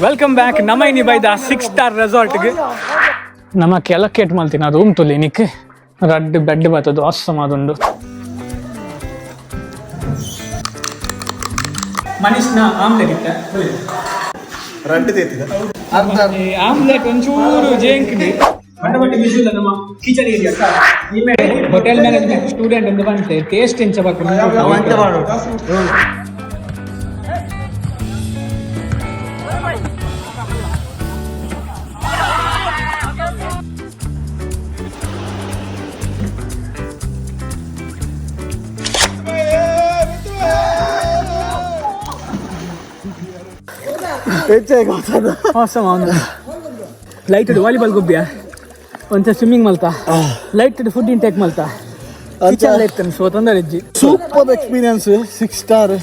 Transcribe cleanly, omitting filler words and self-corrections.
Welcome back. ನಮ್ಮ ಇನಿ ಬೈದ ಸಿಕ್ಸ್ ಸ್ಟಾರ್ ರೆಸಾರ್ಟ್ಗೆ. ನಮ್ಮ ಕೆಲಕೇಟ್ ಮಲ್ತಿನ ರೂಮ್ ತುಲಿ ನಿಕ್ ರಡ್ಡ್ ಬೆಡ್ ಬತ್ತದು, ಆಸಮ್ ಆದುಂಡು. ಮನೀಷ್ನ ಆಮ್ಲೆಟ್ ಇತ್ತ. ರಡ್ಡ್ ತೇತಿದ. ಆಮ್ಲೆಟ್ ಒಂಚೂರು ಜೇಂಕ್ಡ್ ಬಟ್ಟ ಬಿಸಿಲ್ಲ. ನಮ್ಮ kitchen area. Hotel management student ಅಂತ ಬಂತೆ, ಟೇಸ್ಟ್ ಎಂಚ. ಅಂಚ ಮಾಡೋಡು. ಆಸಮ್. ಅವನು ಲೈಟ್ ವಾಲಿಬಾಲ್ ಗೊಬ್ಬಿಯ, ಒಂಚ ಸ್ವಿಮ್ಮಿಂಗ್ ಮಲ್ತಾ, ಲೈಟ್ ಫುಡ್ ಇಂಟೇಕ್ ಮಲ್ತಾ, ಕಿಚನ್ ಲೈಟ್ ಸೊ ತೊಂದರೆ ಇಜ್ಜಿ. Super experience, six star.